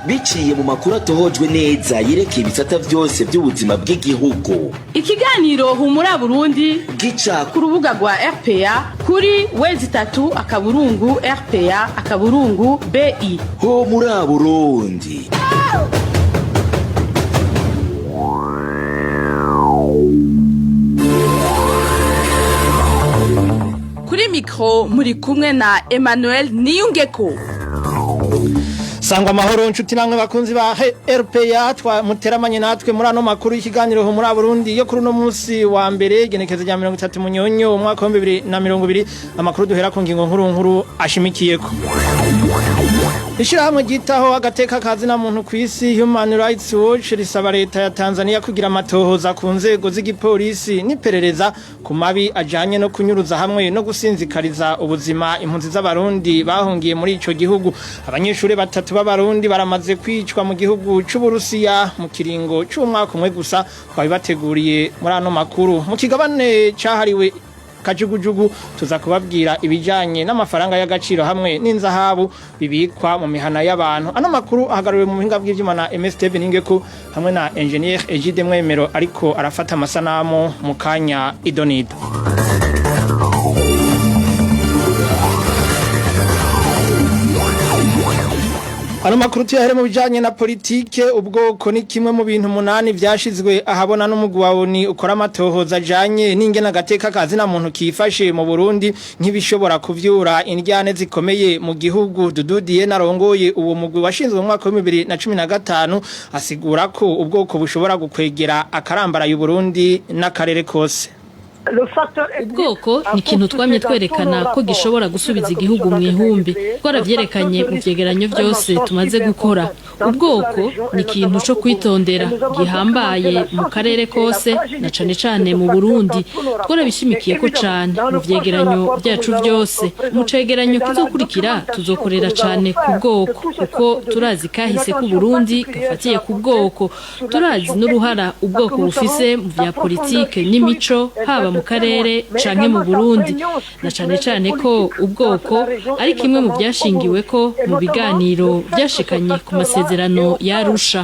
Biciye mu makuru atohojwe neza yerekeye ibisata vyose by'ubuzima bw'igihugu. Ikiganiro Humura Burundi gica ku rubuga rwa RPA kuri w3.rpa.bi. Ho muri Burundi. Kuri mikro muri kumwe na Emmanuel Niyungeko. Sangwa amahoro, nshuti namwe bakunzi ba RPA twa muteramanye natwe muri ano makuru y'ikiganiro muri Burundi yo kuri uno munsi wa mbere, igenekezo rya 30 Munyonyo umwaka wa 2020. Amakuru duhera ku ngingo nkuru nkuru ashimikiyeko: Ishirahamwe ryitaho agateka kazina muntu kw'isi, Human Rights Watch, risaba leta ya Tanzania kugira amatohoza ku nzego z'igipolisi n'iperereza ku mabi ajanye no kunyuruza hamwe no gusinzikariza ubuzima impunzi z'Abarundi bahungiye muri ico gihugu. Abanyeshuri batatu b'Abarundi baramaze kwicwa mu gihugu c'Uburusiya mu kiringo c'umwaka umwe gusa. Twabibateguriye muri ano makuru. Mu kigabane cahariwe kajugujugu, tuza kubabwira ibijanye n'amafaranga y'agaciro hamwe n'inzahabu bibikwa mu mihana y'abantu. Ano makuru ahagarariwe mu buhinga bw'ivyuma na MS Steven Ingeko hamwe na Engineer Egide Mwemero ariko arafata amasanamu. Mu kanya, idonido. Ano makuru tuyahere mu bijanye na politike. Ubwoko ni kimwe mu bintu munani vyashizwe ahabona n'umugwi wa ONU ukora amatohoza ajanye n'ingene agateka kazina muntu kifashe mu Burundi nk'ibishobora kuvyura indyane zikomeye mu gihugu. Dudu Diene arongoye uwo mugwi washinzwe mu mwaka wa 2015 asigura ko ubwoko bushobora gukwegera akarambara y'u Burundi n'akarere kose. Ubwoko ni ikintu twamye twerekana ko gishobora gusubiza igihugu mu ihumbi. Twaravyerekanye mu vyegeranyo byose tumaze gukora. Ubwoko ni ikintu co kwitondera gihambaye mu karere kose na cane cane mu Burundi. Twarabishimikiye ko cane mu vyegeranyo vyacu byose. Mu cegeranyo kizokurikira tuzokorera cane ku bwoko, kuko turazi kahise ku Burundi gafatiye ku bwoko. Turazi n'uruhara ubwoko bufise mu vya politike n'imico, haba mu karere canke mu Burundi, na cane cane ko ubwoko ari kimwe mu vyashingiwe ko mu biganiro vyashikanye ku masezerano y'Arusha.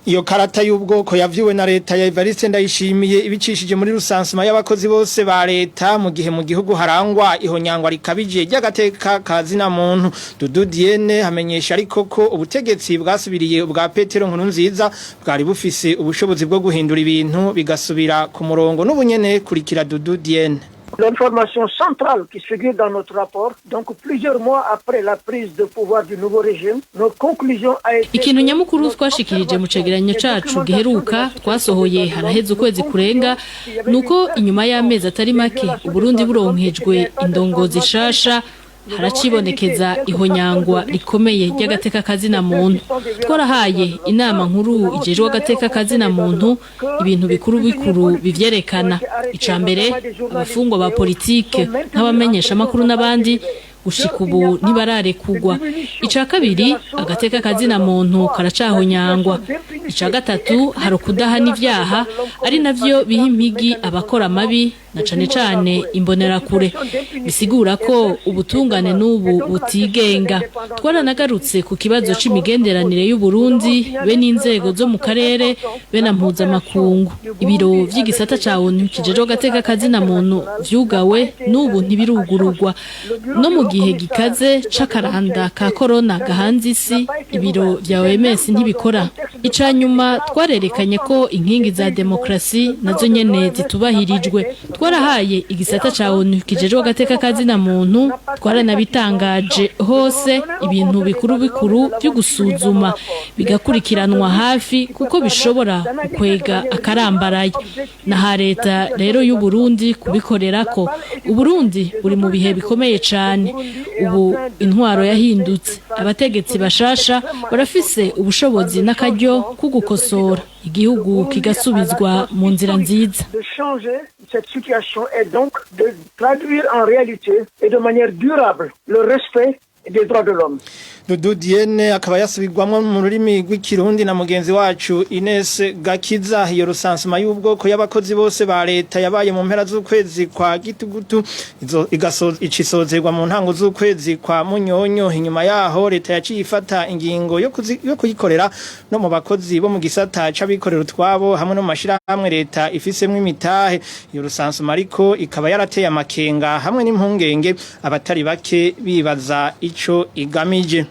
Iyo karata y'ubwoko yavyuwe na leta ya Evariste Ndayishimiye ibicishije muri recensement y'abakozi bose ba leta, mu gihe mu gihugu harangwa ihonyangwa rikabije ry'agateka kazina muntu. Dudu Diene hamenyesha ariko ko ubutegetsi bwasubiriye ubwa Petero Nkurunziza bwari bufise ubushobozi bwo guhindura ibintu bigasubira ku murongo n'ubunyene. Kurikira Dudu Diene. L'information centrale qui figure dans notre rapport, donc plusieurs mois après la prise de pouvoir du nouveau régime, notre conclusion a été. Ikintu nyamukuru twashikirije mu cegeranyo cacu giheruka twasohoye haraheze ukwezi kurenga, nuko inyuma y'amezi atari make Uburundi buronkejwe indongozi shasha, haracibonekeza ihonyangwa rikomeye ry'agateka kazina muntu. Twarahaye inama nkuru ijejwe agateka kazina muntu ibintu bikuru bikuru bivyerekana. Ica mbere, abafungwa ba politike nk'abamenyesha amakuru n'abandi gushika ubu ntibararekugwa. Ica kabiri, agateka kazina muntu karacahonyangwa. Ica gatatu, hari ukudahana ivyaha, ari navyo biha impigi abakora amabi, na cane cane imbonerakure. Bisigura ko ubutungane n'ubu butigenga. Twaranagarutse ku kibazo c'imigenderanire y'u Burundi be n'inzego zo mu karere be na mpuzamakungu. Ibiro vy'igisata ca ONU kijejwe agateka kazina muntu vyugawe, n'ubu ntibirugururwa. No mu gihe gikaze c'akaranda ka korona gahanze isi, ibiro vya OMS ntibikora. Ica nyuma, twarerekanye ko inkingi za demokrasi nazo nyene zitubahirijwe. Twarahaye igisata ca ONU kijejwe agateka kazina muntu, twaranabitangaje hose, ibintu bikuru bikuru vyo gusuzuma bigakurikiranwa hafi, kuko bishobora gukwega akarambaraye. Naha leta rero y'u Burundi kubikorerako. Uburundi buri mu bihe bikomeye cane. Ubu intwaro yahindutse, abategetsi bashasha barafise ubushobozi n'akaryo ko gukosora igihugu kigasubizwa mu nzira nziza. De changer cette situation et donc de traduire en réalité et de manière durable le respect des droits de l'homme. Dudu Diene akaba yasubirwamwo mu rurimi rw'ikirundi na mugenzi wacu Ines Gakiza. Iyo recensement y'ubwoko y'abakozi bose ba leta yabaye mu mpera z'ukwezi kwa gitugutu, icisozerwa mu ntango z'ukwezi kwa munyonyo. Inyuma yaho leta yaciye ifata ingingo yo kuyikorera no mu bakozi bo mu gisata c'abikorera utwabo hamwe no mu mashirahamwe leta ifisemwo imitahe. Iyo recensement ariko ikaba yarateye amakenga hamwe n'impungenge, abatari bake bibaza ico igamije.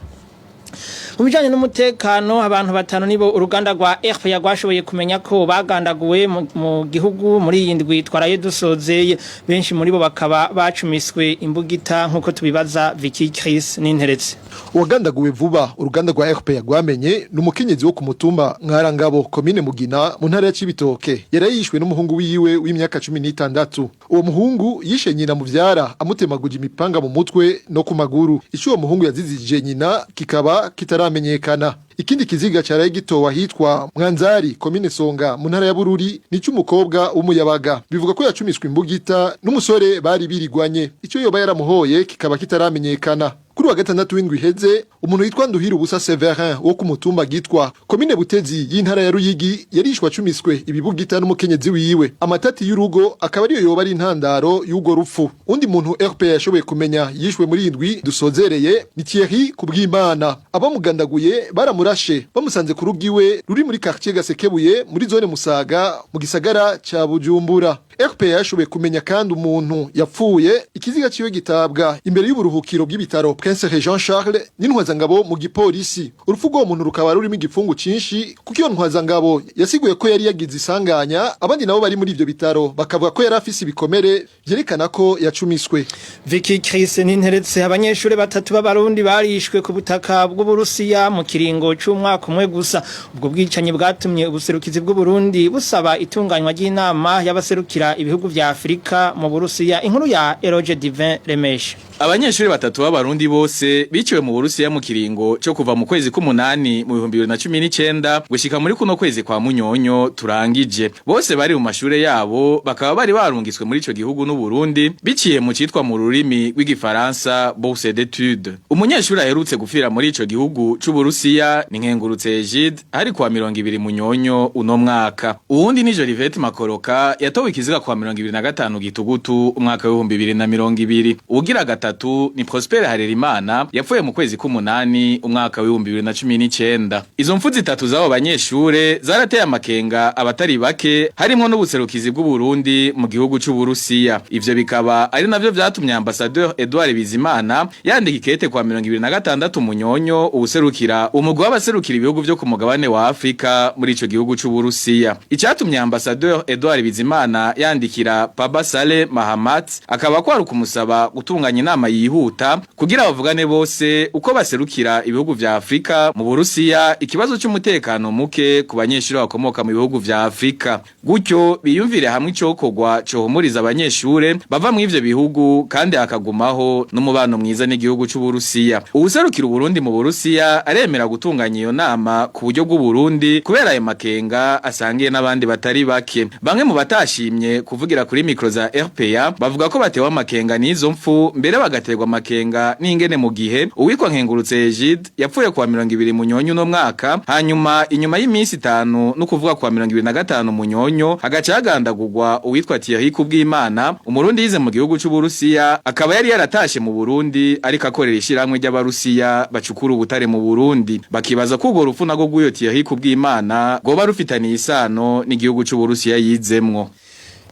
Mu bijanye n'umutekano, abantu batanu nibo uruganda rwa RPA rwashoboye kumenya ko bagandaguwe mu gihugu muri iyi ndwi twaraye dusozeye. Benshi muri bo bakaba bacumiswe imbugita, nk'uko tubibaza Vicky Chris Ninteretse. Uwagandaguwe vuba uruganda rwa RPA rwamenye ni umukenyezi wo ku mutumba Mwarangabo, komine Mugina, mu ntara ya Cibitoke. Yari yishwe n'umuhungu wiwe w'imyaka 16. Uwo muhungu yishe nyina muvyara amutemaguje imipanga mu mutwe no ku maguru. Ico uwo muhungu yazizije nyina kikaba kitaramenyekana. Ikindi kiziga caraye gitowa hitwa Mwanzari, komine Songa, mu ntara ya Bururi, ni c'umukobwa w'umuyabaga. Bivuga ko yacumiswe imbugita n'umusore bari birigwanye. Ico yoba yaramuhoye kikaba kitaramenyekana. Kuri wa gatandatu w'indwi iheze, umuntu yitwa Nduhira Ubusa Severin wo ku mutumba Gitwa, komine Butezi y'intara ya Ruyigi, yarishwe acumiswe ibibugita n'umukenyezi wiwe. Amatati y'urugo akaba ariyo yoba ari intandaro y'urwo rupfu. Undi muntu RPA yashoboye kumenya yishwe muri indwi dusozereye ni Thierry Kubwimana. Abamugandaguye baramurashe bamusanze ku rugo iwe ruri muri quartier Gasekebuye, muri zone Musaga, mu gisagara ca Bujumbura. RPA yashoboye kumenya kandi umuntu yapfuye, ikiziga ciwe gitabwa imbere y'uburuhukiro bw'ibitaro Prince Jean Charles n'intwazangabo mu gipolisi. Urupfu rw'uwo muntu rukaba rurimo igipfungu cinshi, kuko iyo ntwazangabo yasiguye ko yari yagize isanganya, abandi nabo bari muri ivyo bitaro bakavuga ko yari afise ibikomere vyerekana ko yacumiswe. Vicky Chris Ninteretse. Abanyeshuri batatu b'abarundi barishwe ku butaka bw'Uburusiya mu kiringo c'umwaka umwe gusa. Ubwo bwicanyi bwatumye ubuserukizi bw'Uburundi busaba itunganywa ry'inama y'abaserukira ibihugu vya Afrika mu Burusiya. Inkuru ya Eroge Divin Remesha. Abanyeshuri batatu b'abarundi bose biciwe mu Burusiya mu kiringo cyo kuva mu kwezi k'umunani mu 2019 gushika muri kuno kwezi kwa munyonyo turangije. Bose bari mu mashure yabo, bakaba bari barungitswe muri ico gihugu n'u Burundi biciye mu citwa mu rurimi rw'igifaransa bourse d'études. Umunyeshuri aherutse gufira muri ico gihugu c'u Burusiya ni Nkengurutse Egide, hari kuwa 20 munyonyo uno mwaka. Uwundi ni Jolivette Makoroka, yatowe ikiziga kuwa 25 gitugutu umwaka w'2020. Ugira gatatu ni Prosper Harerimana, yapfuye mu kwezi k'umunani umwaka w'2019. Izo mfu zitatu z'abo banyeshure zarateye amakenga abatari bake, harimwo n'ubuserukizi bw'u Burundi mu gihugu c'u Burusiya. Ivyo bikaba ari navyo vyatumye Ambassadeur Edouard Bizimana yandika ikete kwa 26 munyonyo ubuserukira umugwi w'abaserukira ibihugu vyo ku mugabane wa Afrika muri ico gihugu c'u Burusiya. Icatumye Ambassadeur Edouard Bizimana yandikira Paba Saleh Mahamat akaba kwari kumusaba gutunganya inama yihuta kugira bavugane bose uko baserukira ibihugu vya Afrika mu Burusiya ikibazo c'umutekano muke ku banyeshuri bakomoka mu bihugu vya Afrika, gutyo biyumvire hamwe icokorwa cohumuriza abanyeshure bava mu ivyo bihugu kandi hakagumaho n'umubano mwiza n'igihugu c'u Burusiya. Uwuserukira Uburundi mu Burusiya aremera gutunganya iyo nama ku buryo bw'u Burundi kubera ayo makenga asangiye n'abandi batari bake. Bamwe mu batashimye kuvugira kuri micro za RPA bavuga ko batewe amakenga n'izo mfu, mbere bagaterwa amakenga n'ingene mu gihe uwitwa Nkengurutse Egide yapfuye kuwa 20 munyonyo no mwaka, hanyuma inyuma y'iminsi 5, no kuvuga kuwa 25 munyonyo, hagaca hagandagurwa uwitwa Thierry Kubwimana, umurundi yize mu gihugu c'u Burusiya, akaba yari yaratashe mu Burundi ariko akorera ishiramwe ry'abarusiya bacukura ubutare mu Burundi. Bakibaza ko urwo rupfu nago rw'uyo Thierry Kubwimana rwoba rufitaniye isano n'igihugu c'u Burusiya yizemwo.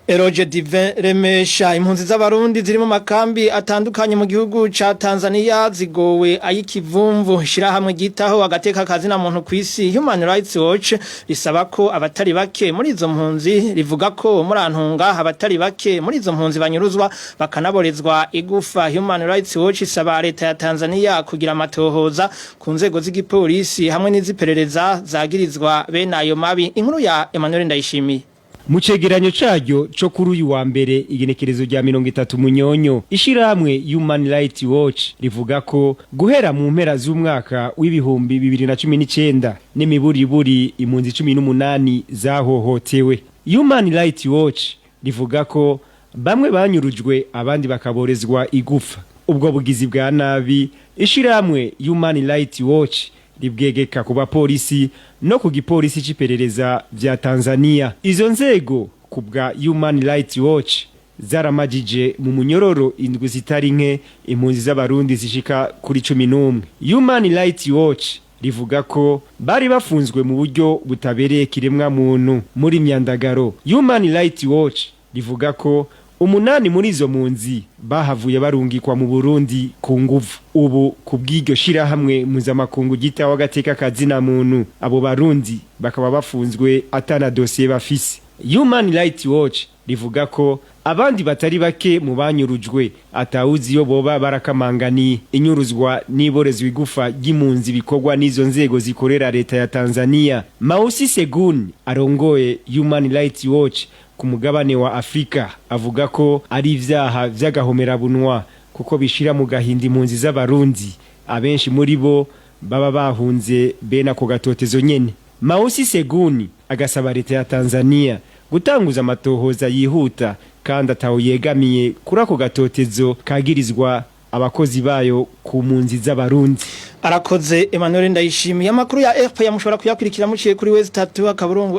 Eroge Divin Remesha. Impunzi z'abarundi ziri mu makambi atandukanye mu gihugu ca Tanzania zigowe ayikivumvu. Shirahamwe gitaho agateka kazi na muntu kwisi, Human Rights Watch, risaba ko abatari bake muri izo mpunzi, rivuga ko muri antunga abatari bake muri izo mpunzi banyuruzwa bakanaborezwa igufa. Human Rights Watch isaba leta ya Tanzania kugira amatohoza ku nzego z'igipolisi hamwe n'iziperereza zagirizwa bene ayo mabi. Inkuru ya Emmanuel Ndayishimiye. Mu cegeranyo caryo co kuri uyu wa mbere, igenekerezo rya 30 munyonyo, ishirahamwe Human Rights Watch rivuga ko guhera mu mpera z'umwaka w'2019 n'imiburiburi impunzi 18 zahohotewe. Human Rights Watch rivuga ko bamwe banyurujwe, abandi bakaborezwa igufa. Ubwo bugizi bwa nabi Ishirahamwe Human Rights Watch ribwegeka ku bapolisi no ku gipolisi c'iperereza vya Tanzania. Izo nzego, kubwa Human Rights Watch, zaramajije mu munyororo indwi zitari nke impunzi z'Abarundi zishika kuri 11. Human Rights Watch rivuga ko bari bafunzwe mu buryo butabereye kiremwa muntu muri myandagaro. Human Rights Watch rivuga ko umunani muri izo mpunzi bahavuye barungikwa mu Burundi ku nguvu. Ubu kubw'iryo shirahamwe mpuzamakungu ryitaho agateka kazina muntu, abo Barundi bakaba bafunzwe atana dosiye bafise. Human Rights Watch rivuga ko abandi batari bake mu banyurujwe atawuzi iyo boba barakamanganiye. Inyuruzwa n'iborezwa igufa ry'impunzi bikorwa n'izo nzego zikorera leta ya Tanzania. Mausi Segun arongoye Human Rights Watch ku mugabane wa Afrika avuga ko ari ivyaha vy'agahomerabunwa, kuko bishira mu gahinda impunzi z'Abarundi, abenshi muri bo baba bahunze bene ako gatotezo nyene. Mausi Seguni agasaba leta ya Tanzania gutanguza amatohoza yihuta kandi ataho yegamiye kuri ako gatotezo kagirizwa abakozi bayo ku mpunzi z'Abarundi. Arakoze Emmanuel Ndayishimiye. Amakuru ya RPA mushobora kuyakurikira muciye kuri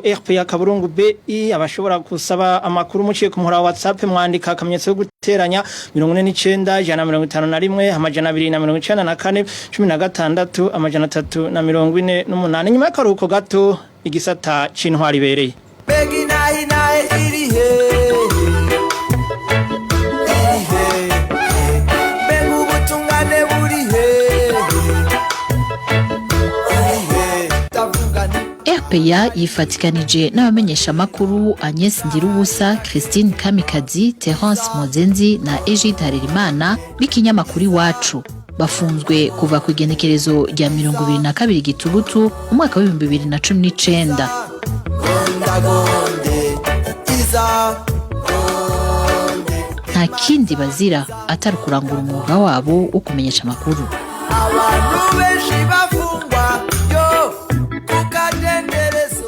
w3.rpa.bi. Abashobora gusaba amakuru muciye ku muhora wa WhatsApp, mwandika akamenyetso yo guteranya 49 151 294 16 348. Nyuma y'akaruhuko gato, igisata c'intwari ibereye. Mbega inaha inahe iri hehe? Iri hehe? Mbega ubutungane buri hehe? Uri hehe? Ndavuga nti RPA yifatikanije n'abamenyeshamakuru Agnes Ndirubusa, Christine Kamikazi, Terence Mozenzi na Egide Harerimana b'ikinyamakuru Iwacu. Bafunzwe kuva ku igenekerezo rya 22 Gitugutu umwaka w'2019. Gondagonde iza. Nta kindi bazira atari kurangura umwuga wabo wo kumenyesha amakuru. Abantu benshi bafungwa yo ku kadenderezo.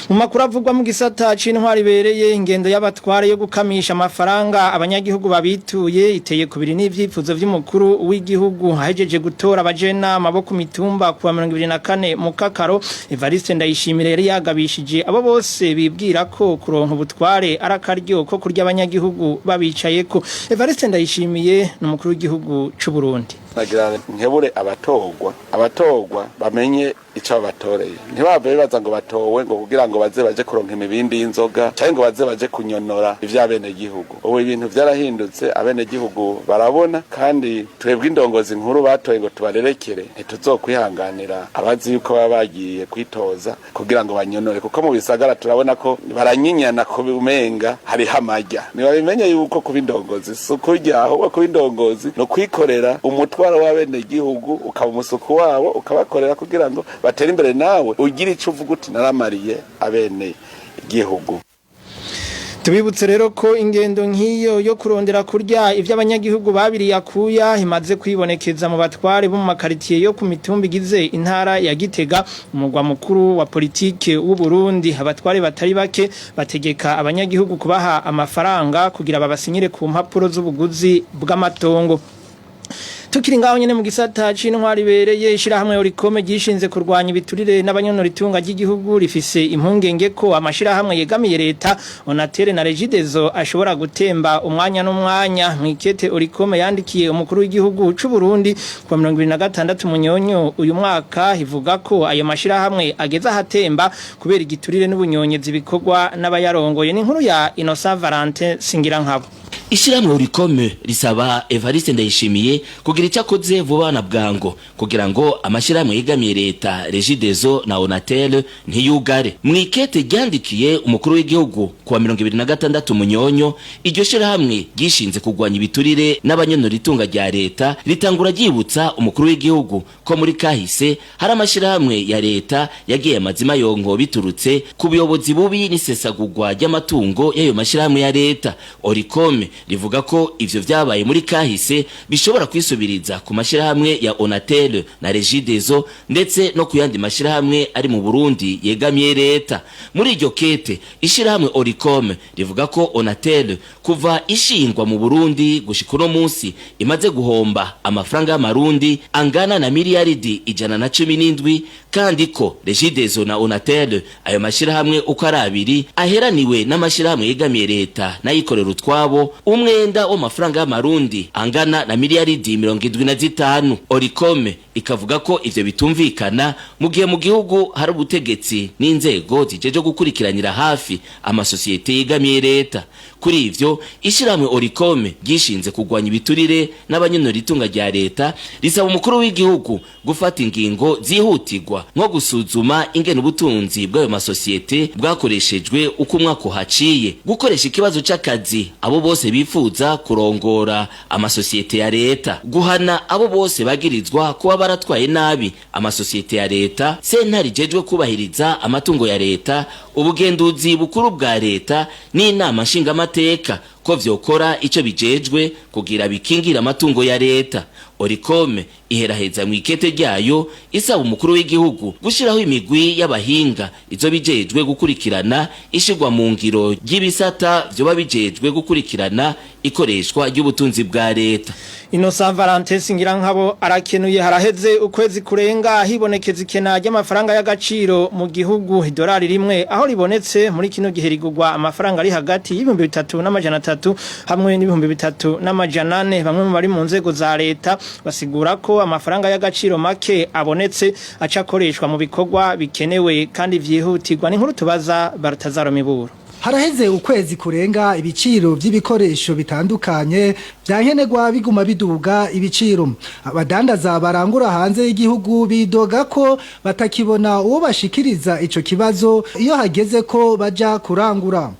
Mu makuru avugwa mu gisata c'intwari ibereye, ingendo y'abatware yo gukamisha amafaranga abanyagihugu babituye iteye kubiri n'ivyifuzo vy'umukuru w'igihugu. Ahejeje gutora abajenama bo ku mitumba kuwa 24 mu Kakaro, Evariste Ndayishimire yari yagabishije abo bose bibwira ko kuronka ubutware ari akaryo ko kurya abanyagihugu babicayeko. Evariste Ndayishimiye ni umukuru w'igihugu c'u Burundi. Nagira nkebure abatorwa, abatorwa bamenye ico babatoreye, ntibave bibaza ngo batowe ngo kugira ngo baze baje kuronka imibindi y'inzoga canke ngo baze baje kunyonora ivy'abenegihugu. Ubu ibintu vyarahindutse, abenegihugu barabona, kandi twebwe indongozi nkuru batoye ngo tubarerekere, ntituzokwihanganira abazi yuko baba bagiye kwitoza kugira ngo banyonore, kuko mu bisagara turabona ko baranyinyana ku umenga hariho amarya. Ntibabimenye yuko kuba indongozi si ukurya, ahubwo kuba indongozi ni ukwikorera umutwaro w'abenegihugu, ukaba umusuku wabo, ukabakorera kugira ngo batere imbere, nawe ugira ico uvuga uti naramariye abene gihugu. Tubibutse rero ko ingendo nk'iyo yo kurondera kurya ivyo abanyagihugu babiri yakuya imaze kwibonekeza mu batware bo mu makaritiye yo ku mitumba igize intara ya Gitega, umugwa mukuru wa politike w'u Burundi. Abatware batari bake bategeka abanyagihugu kubaha amafaranga kugira babasinyire ku mpapuro z'ubuguzi bw'amatongo. Tukiri ngaho nyene mu gisata c'intwari ibereye, ishirahamwe Orikome ryishinze kurwanya ibiturire n'abanyonora itunga ry'igihugu rifise impungenge ko amashirahamwe yegamiye leta, Onatel na Regideso, ashobora gutemba umwanya n'umwanya. Mwikete Orikome yandikiye umukuru w'igihugu c'u Burundi kuwa 26 Munyonyo uyu mwaka, ivuga ko ayo mashirahamwe ageze ahatemba kubera igiturire n'ubunyonyezi bikorwa n'abayarongoye. Ni inkuru ya Innocent Valentin Singirankabo. Ishyirahamwe Orikome risaba Evariste Ndayishimiye kugira icyo akoze vuba na bwango kugira ngo amashyirahamwe yegamiye leta, Regideso na Onatel, ntiyugare. Mu ikete ryandikiye umukuru w'igihugu kuwa 26 Munyonyo, iryo shyirahamwe ryishinze kurwanya ibiturire n'abanyonora itunga rya leta ritangura ryibutsa umukuru w'igihugu ko muri kahise hari amashyirahamwe ya leta yagiye amazima yonko biturutse ku buyobozi bubi n'isesagurwa ry'amatungo y'ayo mashyirahamwe ya leta. Orikome rivuga ko ivyo vyabaye muri kahise bishobora kwisubiriza ku mashirahamwe ya Onatel na Regideso, ndetse no ku yandi mashirahamwe ari mu Burundi yegamiye leta. Muri iryo kete, ishirahamwe Olucome rivuga ko Onatel kuva ishingwa mu Burundi gushika uno munsi imaze guhomba amafaranga y'amarundi angana na miliyaridi 117, kandi ko Regideso na Onatel, ayo mashirahamwe uko ari abiri, aheraniwe n'amashirahamwe yegamiye leta n'ayikorera utwabo umwenda w'amafaranga y'amarundi angana na miliyaridi 75. Olucome ikavuga ko ivyo bitumvikana mu gihe mu gihugu hari ubutegetsi n'inzego zijeje gukurikiranira hafi amasosiyete yegamiye leta. Kuri ivyo, ishirahamwe Olucome ryishinze kurwanya ibiturire n'abanyonora itunga rya leta risaba umukuru w'igihugu gufata ingingo zihutirwa, nko gusuzuma ingene ubutunzi bw'ayo masosiyete bwakoreshejwe uko umwaka uhaciye, gukoresha ikibazo c'akazi abo bose bifuza kurongora amasosiyete ya leta, guhana abo bose bagirizwa kuba baratwaye nabi amasosiyete ya leta, sentare ijejwe kubahiriza amatungo ya leta, ubugenduzi bukuru bwa leta n'inama nshingamateka ko vyokora ico bijejwe kugira bikingira amatungo ya leta. Olucome iheraheza mu ikete ryayo isaba umukuru w'igihugu gushiraho imigwi y'abahinga izo bijejwe gukurikirana ishirwa mu ngiro ry'ibisata vyoba bijejwe gukurikirana ikoreshwa ry'ubutunzi bwa leta. Innocent Valentin Singirankabo arakenuye. Haraheze ukwezi kurenga hibonekeza ikena ry'amafaranga y'agaciro mu gihugu. Idolari rimwe aho ribonetse muri kino gihe rigugwa amafaranga ari hagati y'3,300 hamwe n'3,400. Bamwe mu bari mu nzego za leta basigura ko amafaranga y'agaciro make abonetse aca akoreshwa mu bikorwa bikenewe kandi vyihutirwa. Ni nkuru tubaza Bartazaro Miburo. Haraheze ukwezi kurenga ibiciro by'ibikoresho bitandukanye byankenerwa biguma biduga ibiciro. Abadandaza barangura hanze y'igihugu bidoga ko batakibona uwo bashikiriza ico kibazo iyo hageze ko baja kurangura.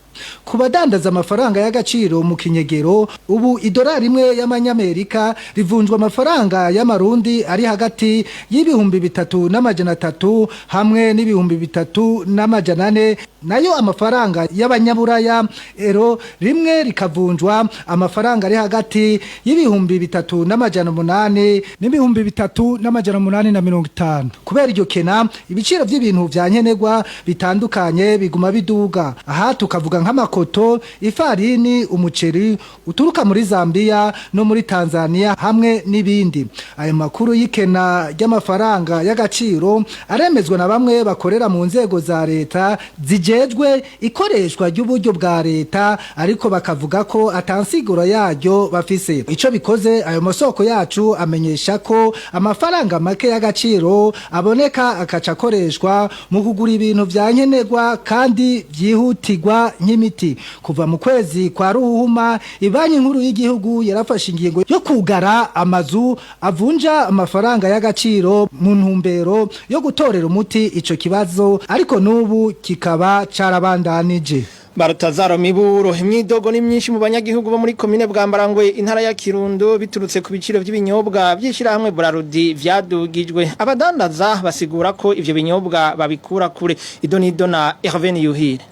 Ku badandaza amafaranga y'agaciro mu kinyegero, ubu idolari imwe y'amanyamerika rivunjwa amafaranga y'amarundi ari hagati y'3,300 hamwe n'3,400, nayo amafaranga y'abanyaburaya, ero rimwe rikavunjwa amafaranga ari hagati y'3,800 n'3,850. Kubera iryo kena, ibiciro by'ibintu vya nkenerwa bitandukanye biguma biduga. Aha tukavuga nk'amakoto, ifarini, umuceri uturuka muri Zambia no muri Tanzania hamwe n'ibindi. Ayo makuru y'ikena ry'amafaranga y'agaciro aremezwa na bamwe bakorera mu nzego za leta zijejwe ikoreshwa ry'uburyo bwa leta, ariko bakavuga ko atansiguro yaryo bafise. Ico bikoze, ayo masoko yacu amenyesha ko amafaranga make y'agaciro aboneka akaca akoreshwa mu kugura ibintu vya nkenerwa kandi vyihutirwa nk'imiti. Kuva mu kwezi kwa Ruhuma, Ibanki Nkuru y'igihugu yarafashe ingingo yo kugara amazu avunja amafaranga y'agaciro mu ntumbero yo gutorera umuti ico kibazo, ariko n'ubu kikaba carabandanije. Barutazaro Miburo, imyidogo ni myinshi mu banyagihugu bo muri komine Bwambarangwe, intara ya Kirundo, biturutse ku biciro by'ibinyobwa by'ishirahamwe Brarudi vyadugijwe. Abadandaza basigura ko ivyo binyobwa babikura kure. Idonido na Hervé Yuhire.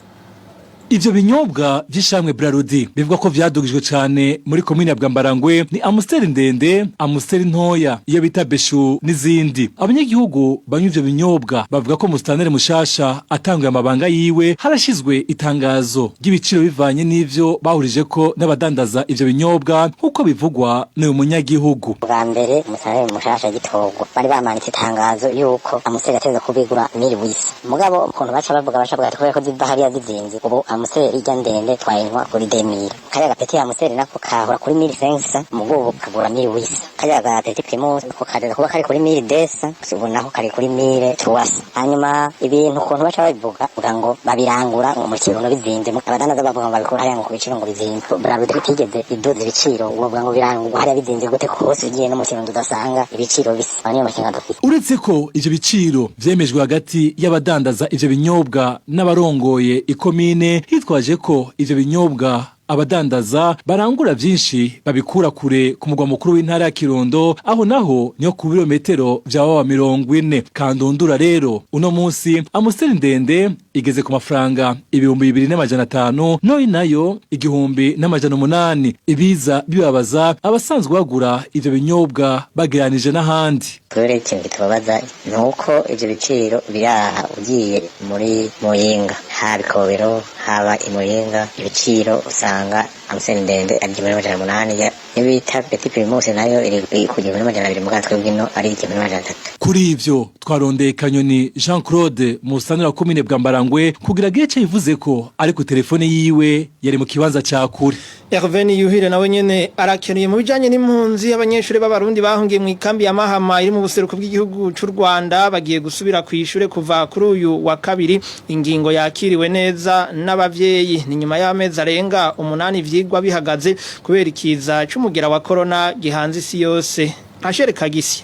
Ivyo binyobwa vy'ishamwe Brarudi bivuga ko vyadugijwe cane muri komine ya Bwambarangwe ni Amstel ndende, Amstel ntoya, iyo bita Beshu n'izindi. Abanyagihugu banywa ivyo binyobwa bavuga ko mustanere mushasha atanguye amabanga yiwe harashizwe itangazo ry'ibiciro bivanye n'ivyo bahurije ko n'abadandaza ivyo binyobwa, nk'uko bivugwa n'uyu munyagihugu. Bwa mbere umusanere mushasha gitorwa, bari bamanitse itangazo yuko Amstel yateza kubigura 1800, mugabo ukuntu baca bavuga, baca bavuga ati kubera ko ziva hariya zizinze, ubu Amstel ijya ndende twayinywa kuri 2000. Kariya gapeti Amstel nako kahora kuri 1500, mugo ubu kagura 1800. Kariya gapeti Primus ko kageza kuba kari kuri 1200, ubu naho kari kuri 1300. Hanyuma ibintu ukuntu baca babivuga, uvuga ngo babirangura ngo mu Kirundo bizinze, abadandaza bavuga ngo babikura hariya ngo ku biciro ngo bizinze. Brarudi itigeze iduza ibiciro, uvuga ngo birangurwa hariya bizinze gute kose ugiye no mu Kirundo udasanga ibiciro bisa? Niyo makenga dufite. Uretse ko ivyo biciro vyemejwe hagati y'abadandaza ivyo binyobwa n'abarongoye ikomine, hitwaje ko ivyo binyobwa Abadandaza barangura vyinshi babikura kure ku mugwa mukuru w'intara ya Kirundo, aho naho niyo ku birometero vya baba 40. Kandundura rero uno munsi Amstel ndende igeze ku mafaranga 2500, noyi nayo 1800. Ibiza bibabaza abasanzwe bagura ivyo binyobwa bageranije n'ahandi. Kubera ikintu kitubabaza ni uko ivyo biciro biraha ugiye muri Muyinga, haba Ikobero, haba i Muyinga, ibiciro usanga Amstel ndende ari 1800, iyo bita Petit Primus nayo iri ku 1200, mugabo twebwe ino ari 1300. Kuri ivyo twarondeye Kanyoni Jean Claude musanura komine Bwambarangwe kugira gice yivuze ko ari ku telefone yiwe yari mu kibanza ca kure. Hervé Yuhire nawe nyene arakenuye. Mu bijanye n'impunzi, abanyeshuri b'abarundi bahungiye mu ikambi ya Mahama iri mu buseruko bw'igihugu c'u Rwanda bagiye gusubira ku ishure kuva kuri uyu wa kabiri, ingingo yakiriwe neza n'abavyeyi. Ni nyuma y'amezi arenga 8 ivyigwa bihagaze kubera ikiza c'umugera wa corona gihanze isi yose. Ashere Kagisi.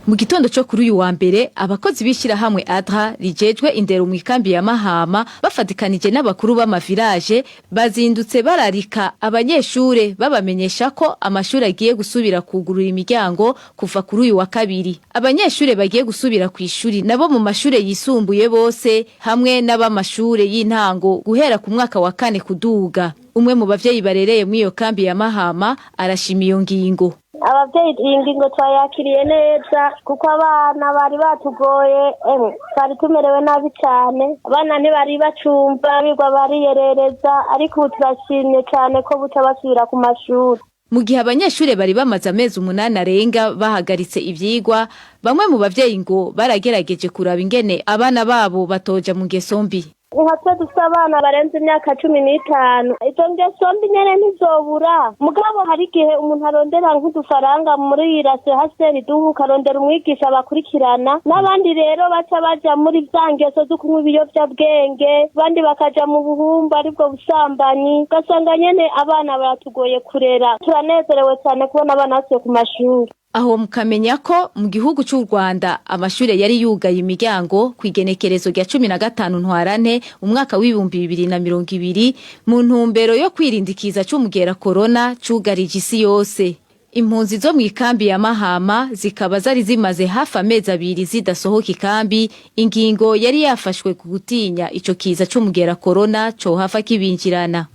Mu gitondo cyo kuri uyu wa mbere, abakozi b'ishyirahamwe ADRA rijejwe indero mu ikambi ya Mahama bafatikanije n'abakuru b'amavilaje bazindutse bararika abanyeshure, babamenyesha ko amashuri agiye gusubira kugurura imiryango kuva kuri uyu wa kabiri. Abanyeshure bagiye gusubira ku ishuri nabo mu mashure yisumbuye bose hamwe n'abamashure y'intango guhera ku mwaka wa kane kuduga. Umwe mu bavyeyi barereye muri iyo kambi ya Mahama arashima iyo ngingo. Abavyeyi iyi ngingo twayakiriye neza kuko abana bari batugoye, emwe twari tumerewe nabi cyane, abana ntibari bacumva, bigwa bariyerereza, ariko ubu turashimye cyane ko buca basubira ku mashuri. Mu gihe abanyeshure bari bamaze amezi 8 arenga bahagaritse ivyigwa, bamwe mu bavyeyi ngo baragerageje kuraba ingene abana babo batoja mu ngeso mbi. Nka twe dufite abana barenze imyaka 15, izo ngeso mbi nyene ntizobura, mugabo hari igihe umuntu arondera nk'udufaranga muri irase haseri duhu, ukarondera umwigisha bakurikirana, n'abandi rero baca baja muri za ngeso zo kunywa ibiyovyabwenge, abandi bakaja mu buhumbu aribwo busambanyi, ugasanga nyene abana baratugoye kurera. Turanezerewe cyane kubona abana basubiye ku mashuri. Aho mukamenya ko mu gihugu cy'u Rwanda amashure yari yugaye imiryango ku igenekerezo rya 15 Ntwarante umwaka w'2020 mu ntumbero yo kwirindikiza c'umugera corona cugarije isi yose. Impunzi zo mu ikambi ya Mahama zikaba zari zimaze hafi amezi 2 zidasohoka ikambi, ingingo yari yafashwe ku gutinya ico kiza c'umugera corona cohafa kibinjirana.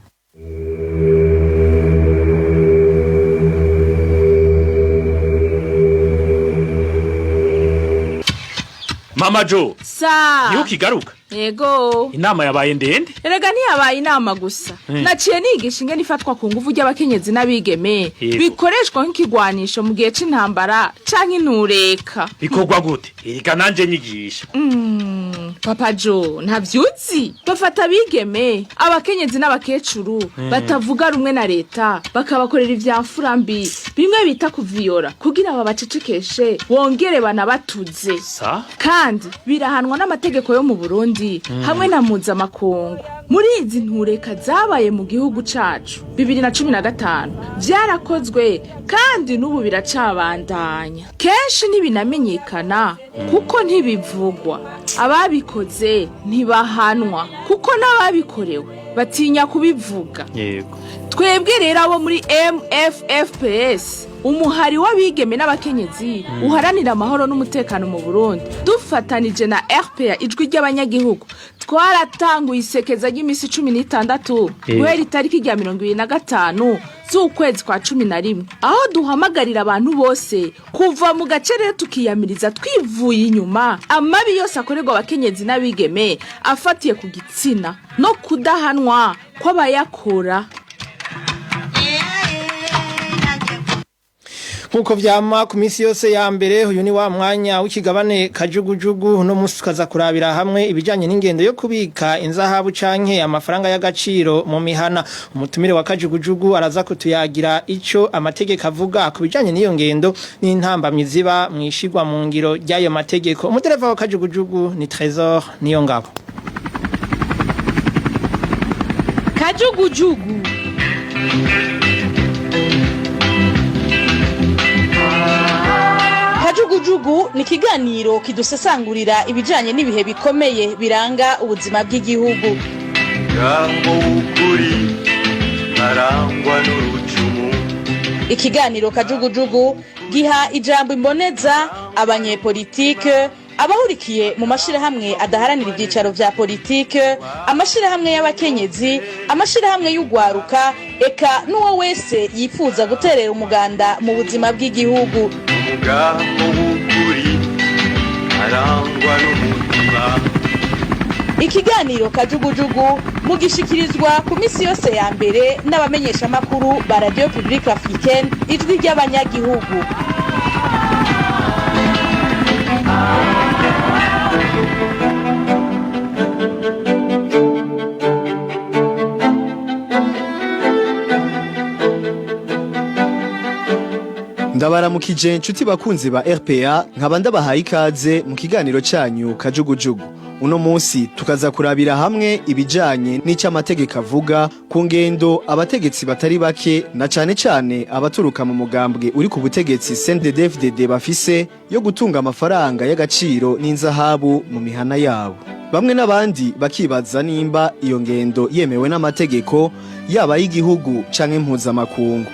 Mama Jo. Sa. Niyo kigaruka. Yego. Inama yabaye ndende? Erega ntiyabaye inama gusa. Naciye nigisha ingene ifatwa ku nguvu ry'abakenyezi n'abigeme bikoreshwa nk'ikigwanisho mu gihe c'intambara canke intureka. Bikorwa gute? Erega nanje nyigisha. Papa Jo, ntavyuzi. Bafata abigeme, abakenyezi n'abakecuru batavuga rumwe na leta, bakabakorera ivyamfura mbi, bimwe bita kuviyora kugira babacecekeshe, wongere banabatuze. Sa? Kandi birahanwa n'amategeko yo mu Burundi hamwe na mpuzamakungu. Muri izi ntureka zabaye mu gihugu cacu 2015 vyarakozwe kandi n'ubu biracabandanya. Kenshi ntibinamenyekana kuko ntibivugwa, ababikoze ntibahanwa kuko n'ababikorewe batinya kubivuga. Yego. Twebwe rero abo muri MFFPS, umuhari w'abigeme n'abakenyezi uharanira amahoro n'umutekano mu Burundi, dufatanije na RPA ijwi ry'abanyagihugu, twaratanguye isekeza ry'imisi 16 guhera itariki rya 25 z'ukwezi kwa 11, aho duhamagarira abantu bose kuva mu gacerere tukiyamiriza twivuye inyuma amabi yose akorerwa abakenyezi n'abigeme afatiye ku gitsina no kudahanwa kw'abayakora. Nkuko vyama ku minsi yose ya mbere, uyu ni wa mwanya w'ikigabane kajugujugu. No musi tukaza kurabira hamwe ibijanye n'ingendo yo kubika inzahabu canke amafaranga y'agaciro mu mihana. Umutumire wa kajugujugu araza kutuyagira ico amategeko avuga ku bijanye n'iyo ngendo n'intambamyi ziba mwishigwa mu ngiro ry'ayo mategeko. Umudereva wa kajugujugu ni Trésor niyo ngabo. Kajugujugu. Kajugujugu ni ikiganiro kidusesangurira ibijanye n'ibihe bikomeye biranga ubuzima bw'igihugu. Jambo ukuri Arangwa n'urucumu. Ikiganiro Kajugujugu giha ijambo imboneza, abanyepolitike, abahurikiye mu mashirahamwe adaharanira ibyicaro vya politike, amashirahamwe y'abakenyezi, amashirahamwe y'ugwaruka, eka n'uwo wese yifuza guterera umuganda mu buzima bw'igihugu. Umugambo w'ukuri arangwa n'umutima. Ikiganiro Kajugujugu mugishikirizwa ku misi yose ya mbere n'abamenyeshamakuru ba Radio Publique Africaine, Ijwi ry'Abanyagihugu. Ndabaramukije inshuti bakunzi ba RPA, nkaba ndabahaye ikaze mu kiganiro cyanyu Kajugujugu. Uno munsi tukaza kurabira hamwe ibijanye n'ico amategeko avuga ku ngendo abategetsi batari bake, na cane cane abaturuka mu mugambwe uri ku butegetsi CNDD-FDD, bafise yo gutunga amafaranga y'agaciro n'inzahabu mu mihana yabo. Bamwe n'abandi bakibaza nimba iyo ngendo yemewe n'amategeko, yaba y'igihugu canke mpuzamakungu.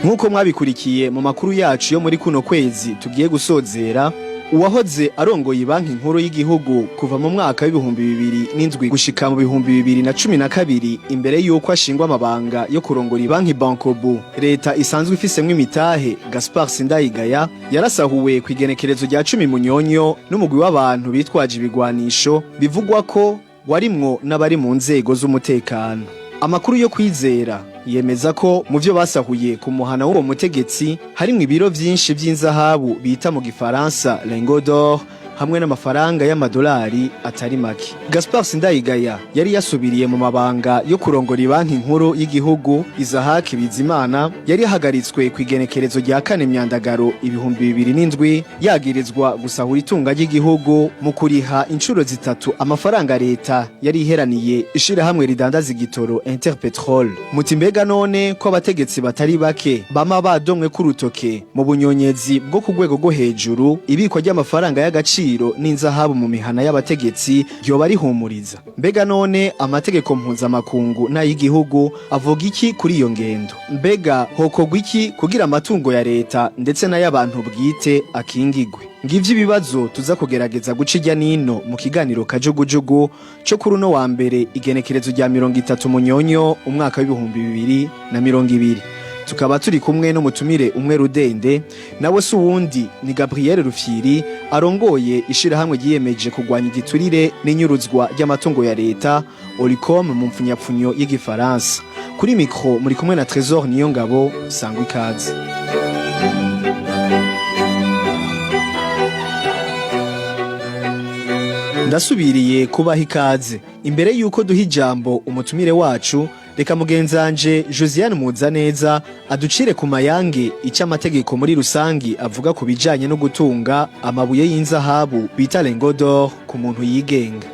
Nk'uko mwabikurikiye mu makuru yacu yo muri kuno kwezi tugiye gusozera, uwahoze arongoye Banki Nkuru y'Igihugu kuva mu mwaka w'2007 gushika mu 2012, imbere y'uko ashingwa amabanga yo kurongora banki Bankobu leta isanzwe ifisemwo imitahe, Gaspard Sindayigaya, yarasahuwe ku igenekerezo rya 10 Munyonyo n'umugwi w'abantu bitwaje ibigwanisho, bivugwa ko warimwo n'abari mu nzego z'umutekano. Amakuru yo kwizera yemeza ko mu byo basahuye ku muhana w'uwo mutegetsi harimwo ibiro vyinshi vy'inzahabu bita mu gifaransa lingots d'or, hamwe n'amafaranga y'amadolari atari make. Gaspard Sindayigaya yari yasubiriye mu mabanga yo kurongora Banki Nkuru y'Igihugu Isaac Bizimana, yari yahagaritswe ku igenekerezo rya 4 Myandagaro 2007, yagirizwa gusahura itunga ry'igihugu mu kuriha inshuro zitatu amafaranga leta yari iheraniye ishirahamwe ridandaza igitoro Interpetrol. Muti mbega none ko abategetsi batari bake bama badomwe k'urutoke mu bunyonyezi bwo ku rwego rwo hejuru, ibikwa ry'amafaranga y'agaciro n'inzahabu mu mihana y'abategetsi yoba rihumuriza? Mbega none amategeko mpuzamakungu n'ay'igihugu avuga iki kuri iyo ngendo? Mbega hokorwa iki kugira amatungo ya leta ndetse n'ay'abantu bwite akingigwe? Ngivyo ibibazo tuza kugerageza guca irya nino mu kiganiro Kajugujugu co kuri uno wa mbere, igenekerezo rya 30 Munyonyo umwaka w'2020. Tukaba turi kumwe n'umutumire umwe rudende, nawe si uwundi ni Gabriel Rufyiri, arongoye ishirahamwe ryiyemeje kurwanya igiturire n'inyuruzwa ry'amatungo ya leta, Olicom mu mpfunyapfunyo y'igifaransa. Kuri mikro muri kumwe na Trésor Niyongabo. Sangwa ikaze. Ndasubiriye kubaha ikaze. Imbere yuko duha ijambo umutumire wacu, reka mugenzanje Josiane Muzaneza aducire ku mayange icyo amategeko muri rusangi avuga ku bijanye no gutunga amabuye y'inzahabu bita lingots d'or ku muntu yigenga.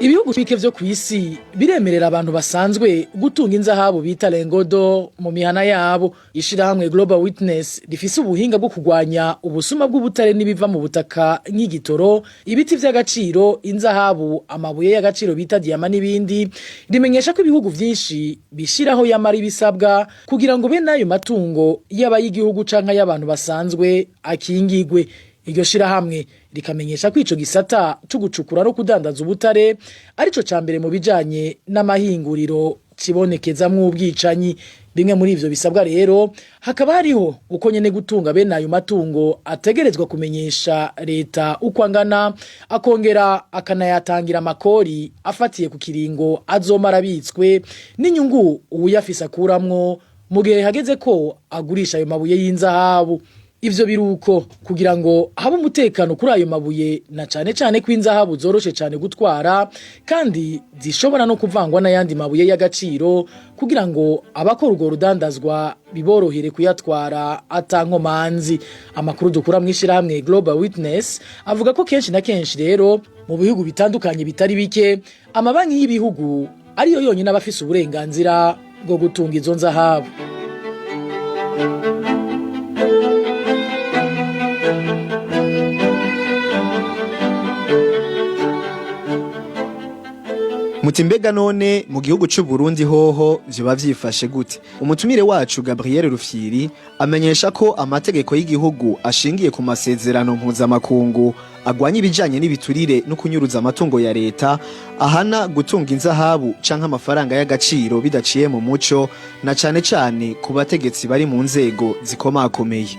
Ibihugu bike vyo kw'isi biremerera abantu basanzwe gutunga inzahabu bita lingots d'or mu mihana yabo. Ishirahamwe Global Witness rifise ubuhinga bwo kurwanya ubusuma bw'ubutare n'ibiva mu butaka nk'igitoro, ibiti vy'agaciro, inzahabu, amabuye y'agaciro bita diyama n'ibindi, rimenyesha ko ibihugu vyinshi bishiraho yamara ibisabwa kugira ngo bene ayo matungo, yaba y'igihugu canke y'abantu basanzwe, akingigwe. Iryo shirahamwe rikamenyesha ko ico gisata co gucukura no kudandaza ubutare arico ca mbere mu bijanye n'amahinguriro cibonekezamwo ubwicanyi. Bimwe muri ivyo bisabwa rero hakaba hariho uko nyene gutunga bene ayo matungo ategerezwa kumenyesha leta uko angana, akongera akanayatangira amakori afatiye ku kiringo azomara abitswe n'inyungu uwuyafise akuramwo mu gihe hageze ko agurisha ayo mabuye y'inzahabu. Ivyo biruko kugira ngo habe umutekano kuri ayo mabuye, na cane cane ko inzahabu zoroshe cane gutwara kandi zishobora no kuvangwa n'ayandi mabuye y'agaciro, kugira ngo abakora urwo rudandazwa biborohere kuyatwara atankomanzi. Amakuru dukura mw'ishirahamwe Global Witness avuga ko kenshi na kenshi rero mu bihugu bitandukanye bitari bike, amabanki y'ibihugu ariyo yonyine aba afise uburenganzira bwo gutunga izo nzahabu. Muti mbega none mu gihugu c'u Burundi hoho vyoba vyifashe gute? Umutumire wacu Gabriel Rufyiri amenyesha ko amategeko y'igihugu ashingiye ku masezerano mpuzamakungu agwanya ibijanye n'ibiturire no kunyuruza amatungo ya leta ahana gutunga inzahabu canke amafaranga y'agaciro bidaciye mu muco, na cane cane ku bategetsi bari mu nzego zikomakomeye.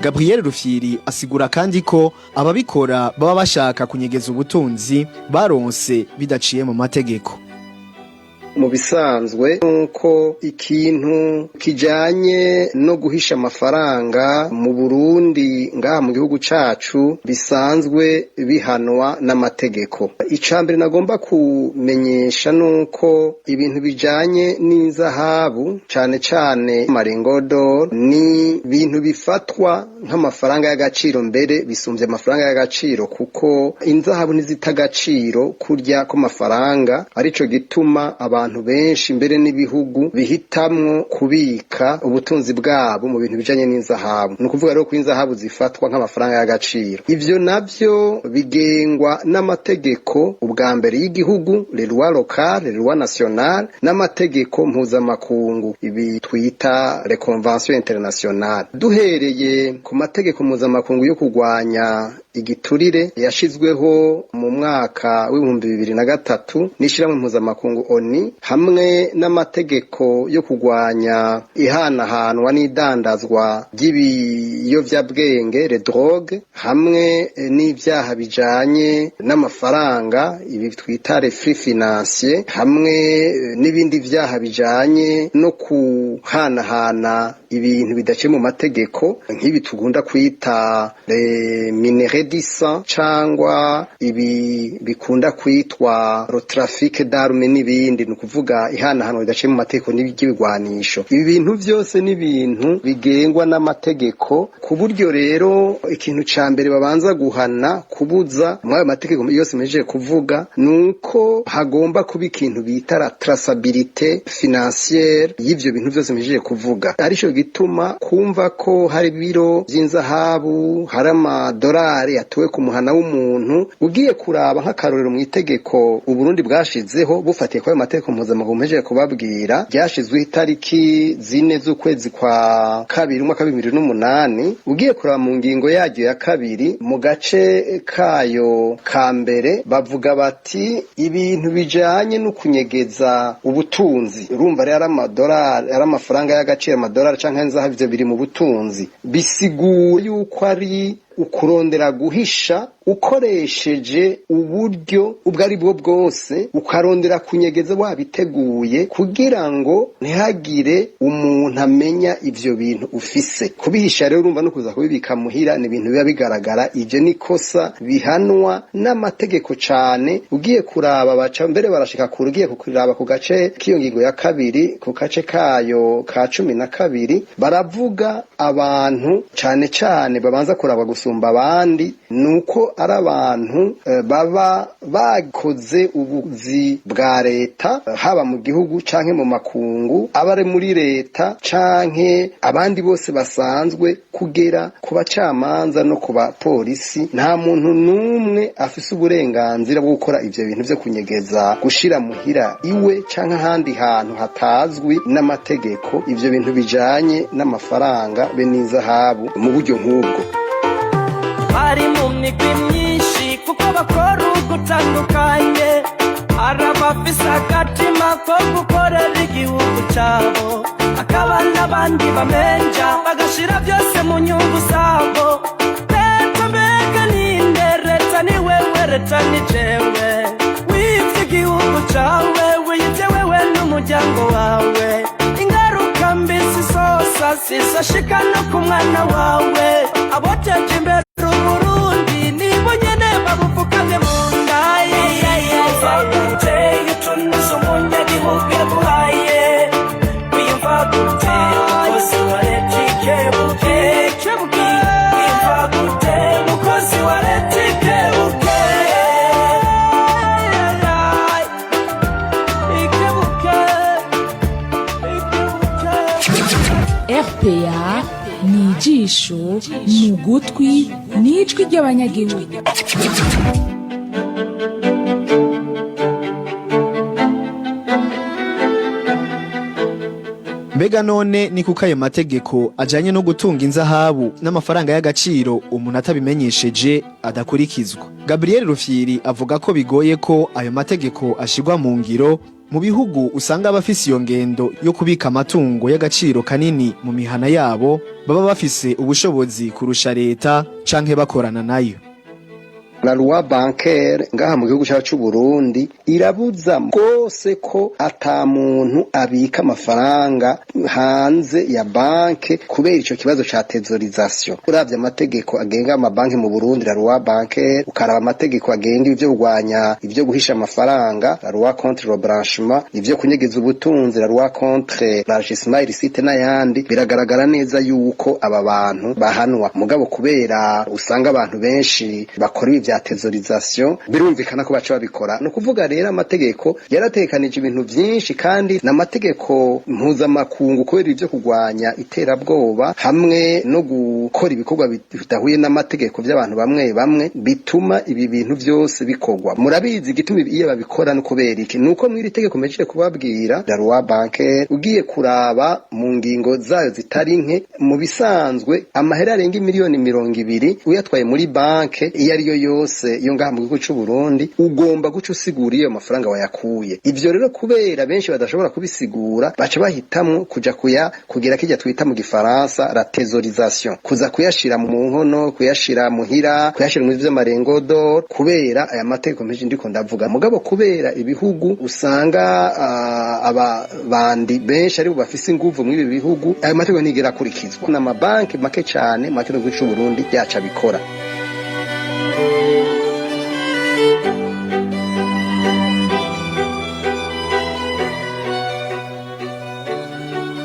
Gabriel Rufyiri asigura kandi ko ababikora baba bashaka kunyegeza ubutunzi baronse bidaciye mu mategeko. Mu bisanzwe nuko ikintu kijanye no guhisha amafaranga mu Burundi, ngaha mu gihugu cacu, bisanzwe bihanwa n'amategeko. Icambere nagomba kumenyesha nuko ibintu bijanye n'inzahabu, cane cane ma lingots d'or, ni ibintu bifatwa nk'amafaranga y'agaciro, mbere bisumvye amafaranga y'agaciro, kuko inzahabu ntizita agaciro kurya kw'amafaranga. Arico gituma abantu benshi, mbere n'ibihugu, bihitamwo kubika ubutunzi bwabo mu bintu bijanye n'inzahabu. Ni ukuvuga rero ko inzahabu zifatwa nk'amafaranga y'agaciro. Ivyo navyo bigengwa n'amategeko, ubwa mbere y'igihugu, les lois locales, les lois nationales, n'amategeko mpuzamakungu, ibi twita les conventions internationales. Duhereye ku mategeko mpuzamakungu yo kurwanya igiturire yashizweho mu mwaka w'2003 n'ishirahamwe mpuzamakungu ONU, hamwe n'amategeko yo kurwanya ihanahanwa n'idandazwa ry'ibiyovyabwenge, les drogues, hamwe n'ivyaha bijanye n'amafaranga, ibi twita les flux financiers, hamwe n'ibindi vyaha bijanye no kuhanahana ibintu bidaciye mu mategeko, nk'ibi tugunda kwita les minerais du sang, cangwa ibi bikunda kwitwa le trafic d'armes n'ibindi, ni ukuvuga ihanahanwa ridaciye mu mategeko ry'ibigwanisho. Ibi bintu vyose ni ibintu bigengwa n'amategeko, ku buryo rero ikintu ca mbere babanza guhana, kubuza muri ayo mategeko yose mpejeje kuvuga, nuko hagomba kuba ikintu bita la traçabilité financière y'ivyo bintu vyose mpejeje kuvuga. Arico gituma kumva ko hari biro vy'inzahabu, hari amadolari atowe ku muhana w'umuntu, ugiye kuraba nk'akarorero mu itegeko Uburundi bwashizeho bufatiye kuri ayo mategeko mpuzamakungu mpejeje kubabwira, ryashizweho itariki 4 z'ukwezi kwa kabiri umwaka w'2008, ugiye kuraba mu ngingo yaryo ya kabiri, mu gace kayo ka mbere, bavuga bati ibintu bijanye no kunyegeza ubutunzi, urumva rero ari amadolari, ari amafaranga y'agaciro, amadolari canke inzahabu, ivyo biri mu butunzi, bisigura yuko ari ukurondera guhisha ukoresheje uburyo ubwo ari bwo bwose, ukarondera kunyegeza wabiteguye kugira ngo ntihagire umuntu amenya ivyo bintu ufise. Kubihisha rero, urumva no kuza kubibika muhira, ni ibintu biba bigaragara. Ivyo ni kosa bihanwa n'amategeko cane. Ugiye kuraba, baca mbere barashika kure. Ugiye kuraba ku gace k'iyo ngingo ya kabiri, ku gace kayo ka 12, baravuga abantu cane cane babanza kuraba gusumba abandi, nuko ari abantu baba bakoze ubuzi bwa leta, haba mu gihugu canke mu makungu, abari muri leta canke abandi bose basanzwe, kugera ku bacamanza no ku bapolisi. Nta muntu n'umwe afise uburenganzira bwo gukora ivyo bintu vyo kunyegeza, gushira muhira iwe canke ahandi hantu hatazwi n'amategeko ivyo bintu bijanye n'amafaranga be n'izahabu mu buryo nk'ubwo. Bari mu migwi myinshi kuko bakora ugutandukanye. Hari abafise agatima ko gukorera igihugu cabo, hakaba n'abandi bamenja bagashira byose mu nyungu zabo. Leta mbega ninde? Leta ni wewe, leta ni jewe. Wivye igihugu cawe, wiyivye wewe n'umuryango wawe. Ingaruka mbi zizosa zizoshika no ku mwana wawe. Aboteje imbere Uburundi nibo nyene babufukamye mu nda. Wiyumva gute utunuza umunyagihugu yaguhaye? Wiyumva gute, mukozi wa leta? Ikebuke, wiyumva gute, mukozi wa leta? Ikebuke, ikebuke. RPA ni ijisho, ni ugutwi, ni ijwi ry'abanyagihugu. Mbega none ni kuko ayo mategeko ajanye no gutunga inzahabu n'amafaranga y'agaciro umuntu atabimenyesheje adakurikizwa? Gabriel Rufyiri avuga ko bigoye ko ayo mategeko ashirwa mu ngiro mu bihugu usanga abafise iyo ngendo yo kubika amatungo y'agaciro kanini mu mihana yabo baba bafise ubushobozi kurusha leta canke bakorana nayo. La loi bancaire ngaha mu gihugu cyacu c'u Burundi irabuza rwose ko ata muntu abika amafaranga hanze ya banke kubera ico kibazo ca thésaurisation. Uravye amategeko agenga amabanki mu Burundi, la loi bancaire, ukaraba amategeko agenga ivyo kurwanya ivyo guhisha amafaranga, la loi contre le blanchiment, ivyo kunyegeza ubutunzi, la loi contre l'enrichissement illicite n'ayandi, biragaragara neza yuko aba bantu bahanwa. Mugabo kubera usanga abantu benshi bakora ibi vya thésaurisation, birumvikana ko baca babikora. Ni ukuvuga rero amategeko yaratekanije ibintu vyinshi, kandi n'amategeko mpuzamakungu kubera ivyo kurwanya iterabwoba hamwe no gukora ibikorwa bidahuye n'amategeko by'abantu bamwe bamwe bituma ibi bintu vyose bikorwa. Murabizi igituma iyo babikora no kubera iki? Nuko mw'iri tegeko mpejeje kubabwira, la loi bancaire, ugiye kuraba mu ngingo zayo zitari nke, mu bisanzwe amahera arenga 20 miliyoni uyatwaye muri banke iyo ari yo yose yo ngaha mu gihugu c'u Burundi, ugomba guca usigura iyo mafaranga wayakuye. Ivyo rero kubera benshi badashobora kubisigura, baca bahitamwo kuja kuya kugira kirya twita mu gifaransa la thésaurisation, kuza kuyashira mu nkono, kuyashira muhira, kuyashira mu vy'amarengodo, kubera aya mategeko menshi ndiko ndavuga. Mugabo kubera ibihugu usanga aba bandi benshi aribo bafise inguvu mw'ibi bihugu, ayo mategeko ntigera akurikizwa n'amabanki make cane mu gihugu c'u Burundi yaca abikora.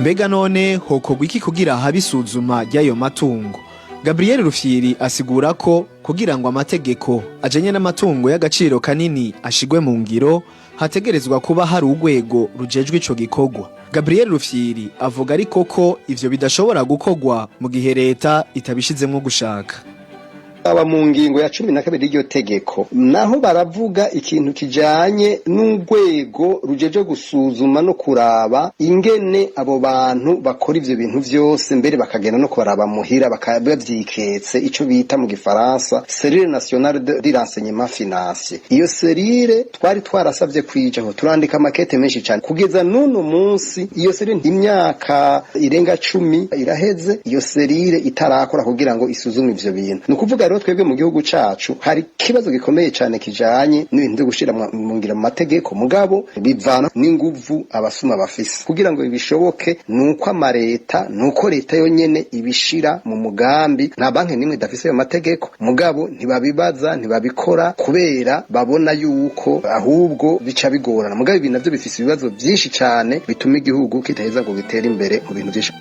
Mbega none hokorwa iki kugira habe isuzuma ry'ayo matungo? Gabriel Rufyiri asigura ko kugira ngo amategeko ajanye n'amatungo y'agaciro kanini ashigwe mu ngiro, hategerezwa kuba hari urwego rujejwe ico gikorwa. Gabriel Rufyiri avuga ariko ko ivyo bidashobora gukorwa mu gihe leta itabishizemwo gushaka. Aba mu ngingo ya 12 y'iryo tegeko naho baravuga ikintu kijanye n'urwego rujeje gusuzuma no kuraba ingene abo bantu bakora ivyo bintu vyose, mbere bakagenda no kubaraba muhira bavyiketse, ico bita mu gifaransa cellule nationale de renseignement financier. Iyo cellule twari twarasavye kwijaho, turandika amakete menshi cane, kugeza n'uno munsi iyo cellule, imyaka irenga 10 iraheze iyo cellule itarakora kugira ngo isuzume ivyo bintu. Ni ukuvuga rero twebwe mu gihugu cacu hari ikibazo gikomeye cane kijanye n'ibintu vyo gushira mu ngiro mu mategeko, mugabo bivana n'inguvu abasuma bafise. Kugira ngo bishoboke nuko amareta, nuko leta yonyene ibishira mu mugambi. Nta banki nimwe idafise ayo mategeko, mugabo ntibabibaza, ntibabikora kubera babona yuko ahubwo bica bigorana. Mugabo ibi navyo bifise ibibazo vyinshi cane bituma igihugu kitaheza ngo gitere imbere mu bintu vyinshi.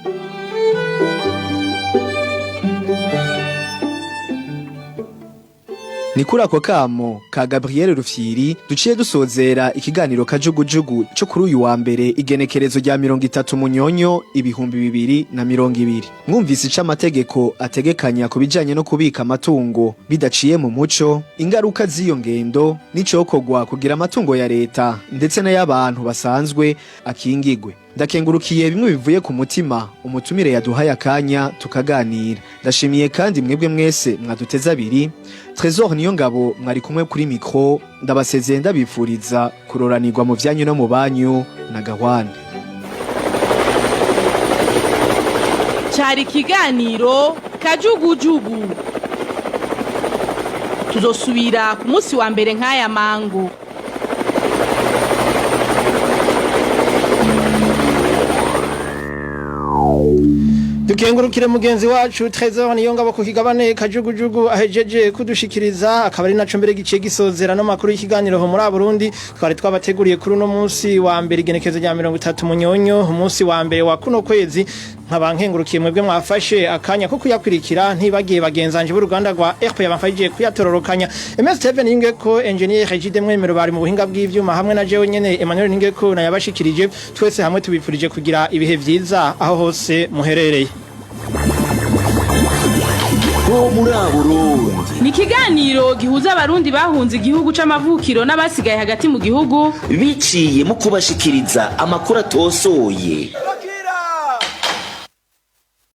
Ni kuri ako kamo ka Gabriel Rufyiri duciye dusozera ikiganiro Kajugujugu cyo kuri uyu wa mbere, igenekerezo rya 30 Munyonyo 2020. Mwumvise ico amategeko ategekanya ku bijanye no kubika amatungo bidaciye mu muco, ingaruka z'iyo ngendo n'icokorwa kugira amatungo ya leta ndetse n'ay'abantu basanzwe akingigwe. Ndakengurukiye bimwe bivuye ku mutima umutumire yaduhaye akanya tukaganira. Ndashimiye kandi mwebwe mwese mwaduteze abiri. Trésor niyo ngabo mwari kumwe kuri mikro. Ndabasezeye, ndabifuriza kuroranirwa mu vyanyu no mu banyu na gahwane. Cyari ikiganiro Kajugujugu. Tuzosubira ku munsi wa mbere nk'aya mango. Dukengurukire mugenzi wacu Trésor niyo ngabo ku kigabane Kajugujugu ahejeje kudushikiriza, akaba ari naco mbere giciye gisozera no makuru y'ikiganiro ho muri Burundi twari twabateguriye kuri uno munsi wa mbere, igenekezo rya 30 Munyonyo, umunsi wa mbere wa kuno kwezi. Nkaba nkengurukiye mwebwe mwafashe akanya ko kuyakurikira, ntibagiye bagenzanje b'uruganda rwa RP yabafashije kuyatororokanya, MS Steven Ningeko, engineer Regide Mwemero bari mu buhinga bw'ivyuma, hamwe na jewe nyene Emmanuel Ningeko nayabashikirije. Twese hamwe tubifurije kugira ibihe vyiza aho hose muherereye. Ho muri Burundi Ni ikiganiro gihuza abarundi bahunze igihugu c'amavukiro n'abasigaye hagati mu gihugu biciye mu kubashikiriza amakuru atosoye.